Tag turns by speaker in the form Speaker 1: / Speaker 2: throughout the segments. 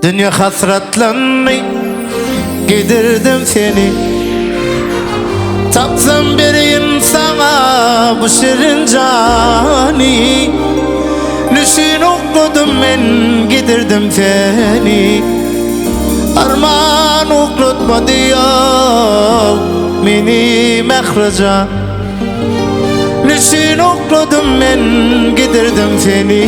Speaker 1: Dünýe hasratlandy, gidirdim seni. Tapsam bereýin saňa bu şirin jany. Nüşin ukladym men, gidirdim seni. Arman uklatmady ýa meni Mährijan. Nüşin ukladym men gidirdim seni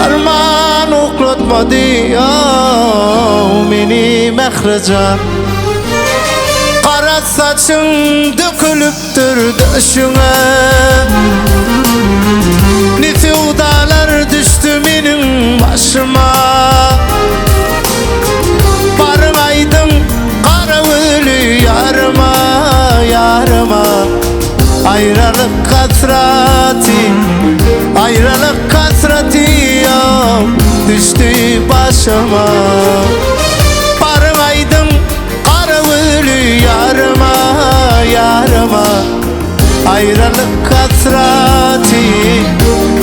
Speaker 1: Arman uklatmady ýaw meni Mährijan Gara saçyň dökülipdir döşüňe Ne söwdalar düşdi meniň başyma Baryň aýdyň gara gözli ýaryma, ýaryma Aýralyk hasraty, aýralyk hasraty ýa düşdi başyma Baryň aýdyň gara gözli ýaryma, ýaryma Aýralyk hasraty,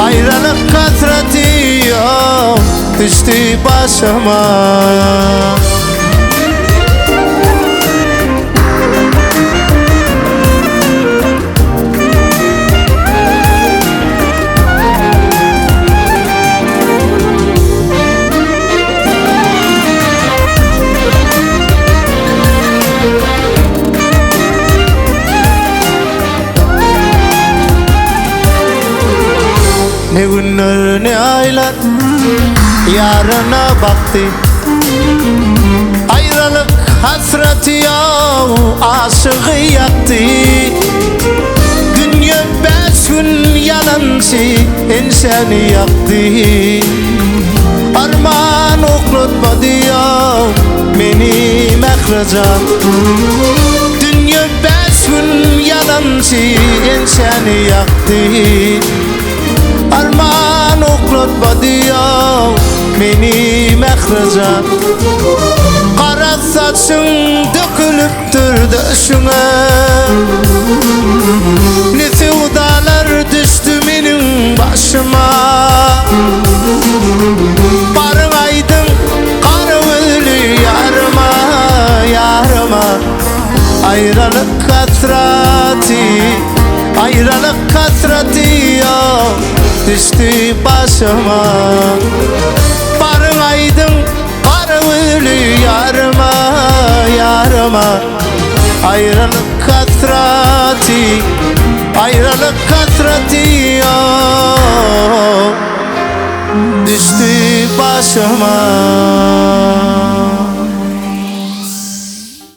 Speaker 1: aýralyk hasraty ýa düşdi başyma. Ne günler ne aýlar ýaryna bakdy Aýralyk hasraty ýaw aşygy ýakdy Dünýe bäş gün ýalançy enşäni ýakdy Arman uklatmady ýaw meni Mährijan Dünýe bäş gün ýalançy enşäni ýakdy Arman uklatmady ýaw meni Mährijan Gara saçyň dökülipdir döşüňe Ne söwdalar düşdi meniň başyma Baryň aýdyň gara gözli ýaryma, ýaryma Aýralyk hasraty, aýralyk hasraty ýok düşdi başyma Baryň aýdyň gara gözli ýaryma, ýaryma Aýralyk hasraty, aýralyk hasraty ýok düşdi başyma.